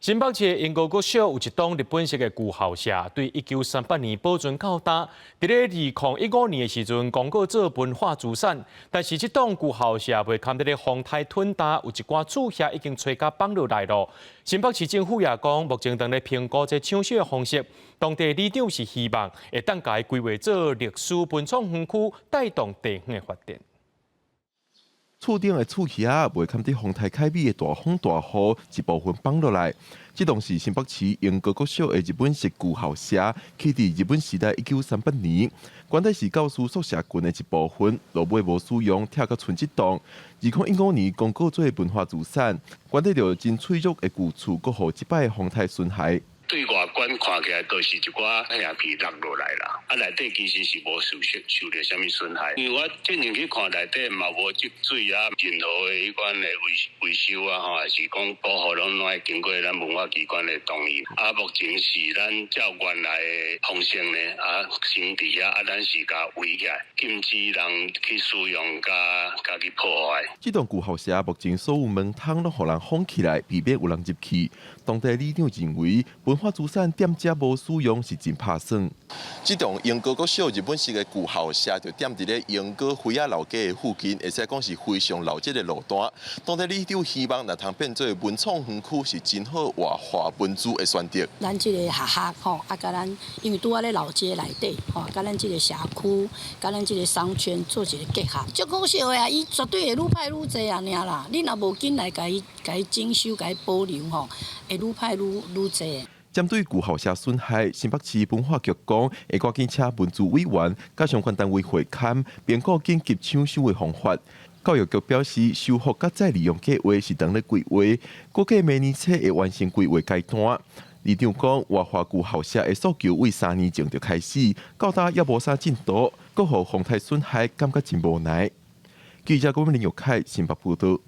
新北市鶯歌國小有一棟日本式的舊校舍，對1938年保存到今。佇咧2015年的時陣，公告做文化資產，但是這棟舊校舍袂堪佇咧風颱吞焦，有一寡柱額已經吹甲放落來囉。新北市政府也講，目前正咧評估這搶修的方式。當地里長是希望會當共伊規劃做歷史文創園區，帶動地方的發展。厝頂的柱額袂堪佇風颱凱美的大風大雨，一部分放落來。這棟是新北市鶯歌國小的日本式舊校舍，起佇日本時代1938年，原來是教師宿舍群的一部分，落尾無使用，拆甲賰這棟。2015年公告做文化資產，原來著真脆弱的舊厝，閣予這擺風颱損害。對外觀看起來都是一寡瓦片落落來啦，啊內底其實是無受著啥物損害。因為我之前去看內底嘛無積水啊，任何的彼款的維維修啊吼，還是講保護攏攏愛經過咱文化機關的同意。啊，目前是咱照原來的方式呢，啊先佇遐，啊咱是共圍起來，禁止人去使用佮佮去破壞。這棟舊校舍目前所有門窗攏予人封起來，避免有人入去。當地里長認為，文化資產踮遮無使用是真拍算。這棟鶯歌國小日本式的舊校舍就踮佇咧鶯歌妃仔老街的附近，會使講是非常老舊的路段。當地里長希望若通變做文創園區，是真好活化文資的選擇。咱這個學校吼，啊，佮咱因為拄仔咧老街內底吼，佮咱這個社區，佮咱這個商圈做一個結合，足可惜的啊！伊絕對會愈歹愈濟啊，爾啦。你若無緊來共伊共伊整修、共伊保留吼，會愈歹愈愈濟。針對舊校舍損害，新北市文化局講會趕緊請文資委員佮相關單位會勘，評估緊急搶修的方法。教育局表示，修復佮再利用計劃是當咧規劃，估計明年初會完成規劃階段。里長講，活化舊校舍的訴求為3年前就開始，到今猶無啥進度，閣予風颱損害，感覺真無奈。記者郭林玉凱新北報道。